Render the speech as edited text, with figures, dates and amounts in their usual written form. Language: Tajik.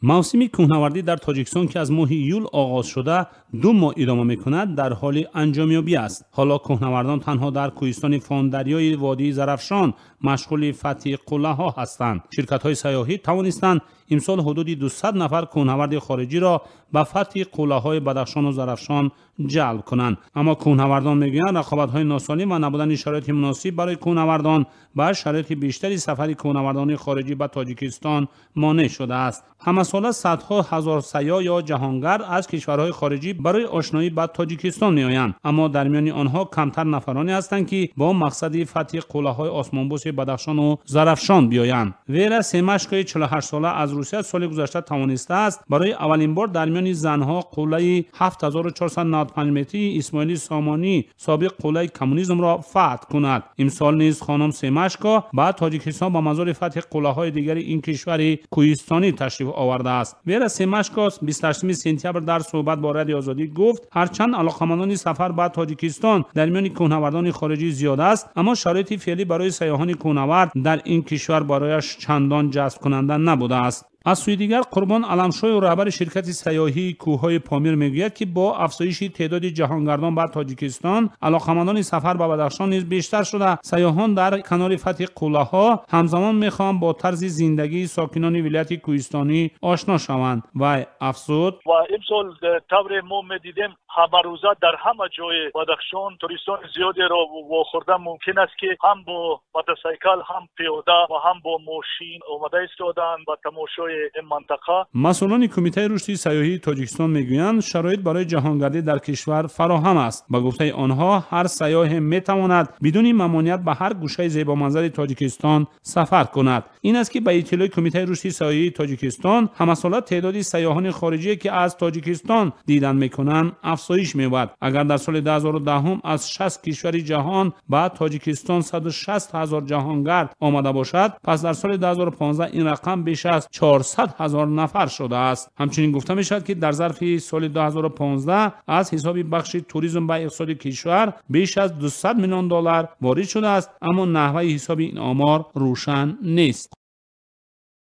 Мавсими кӯҳнавардӣ дар Тоҷикистон, ки аз моҳи июл оғоз шуда, 2 моҳ идома мекунад, дар ҳоли анҷомёбӣ аст. Ҳоло кӯҳнавардон танҳо дар кӯҳистони Фондарёи водии Зарафшон машғули фатҳи қуллаҳо ҳастанд. Ширкатҳои сайёҳӣ тавонистанд имсол ҳудуди 200 нафар кӯҳнаварди хориҷиро ба фатҳи қуллаҳои Бадахшону Зарафшон ҷалб кунанд. Аммо кӯҳнавардон мегӯянд, рақобатҳои носолим ва набудани шароити муносиб барои кӯҳнавардон ба шароити бештари сафари кӯҳнавардони хориҷӣ ба Тоҷикистон монеъ шудааст. Ҳамасола садҳо ҳазор сайёҳ ё ҷаҳонгард аз кишварҳои хориҷӣ барои ошноӣ ба Тоҷикистон меоянд, аммо дар миёни онҳо камтар нафароне ҳастанд, ки бо мақсади фатҳи қуллаҳои осмонбӯси Бадахшону Зарафшон биёянд. Вера Семашкои 48сола аз Русия соли гузашта тавонистааст барои аввалин бор дар миёни занҳо қуллаи 7495 метрии Исмоили Сомонӣ, собиқ қуллаи коммунизмро фатҳ кунад. Имсол низ хонум Семашко ба Тоҷикистон ба манзури фатҳи қуллаҳои дигари ин кишвари кӯҳистонӣ ташриф овардааст. Вера Семашко 28 сентябр дар суҳбат бо Радиои Озодӣ гуфт, ҳарчанд алоқамандони сафар ба Тоҷикистон дар миёни кӯҳнавардони хориҷӣ зиёд аст, аммо шароити феълӣ барои сайёҳони кӯҳнавард дар ин кишвар барояш чандон ҷазбкунанда набудааст. Аз сӯи дигар, Қурбон Аламшоев, раҳбари ширкати сайёҳии кӯҳҳои Помир, мегӯяд, ки бо афзоиши теъдоди ҷаҳонгардон ба Тоҷикистон алоқамандони сафар ба Бадахшон низ бештар шуда, сайёҳон дар канори фатҳи қуллаҳо ҳамзамон мехоҳанд бо тарзи зиндагии сокинони вилояти кӯҳистонӣ ошно шаванд. Вай афзуд: Ва имсол тавре мо медидем, ҳамарӯза дар ҳама ҷои Бадахшон туристони зиёдеро вохӯрдан мумкин аст, ки ҳам бо мотосайкл, ҳам пиёда ва ҳам бо мошин омада истодаанд ба тамошои ин мантақа. Масъулони Кумитаи рушди сайёҳии Тоҷикистон мегӯянд, шароит барои ҷаҳонгардӣ дар кишвар фароҳам аст. Ба гуфтаи онҳо, ҳар сайёҳе метавонад бидуни мамоният ба ҳар гӯшаи зебоманзари Тоҷикистон сафар кунад. Ин аст, ки ба иттилои Кумитаи рушди сайёҳии Тоҷикистон ҳамасола теъдоди сайёҳони хориҷие, ки аз Тоҷикистон дидан мекунанд, афзоиш меёбад. Агар дар соли 2010 аз 60 кишвари ҷаҳон ба Тоҷикистон 160 ҳазор ҷаҳонгард омада бошад, пас дар соли 2015 ин рақам беш аз 400 ҳазор нафар шудааст. Ҳамчунин гуфта мешавад, ки дар зарфи соли 2015 аз ҳисоби бахши туризм ба иқтисоди кишвар беш аз 200 миллион доллар ворид шудааст, аммо наҳваи ҳисоби ин омор рӯшан нест.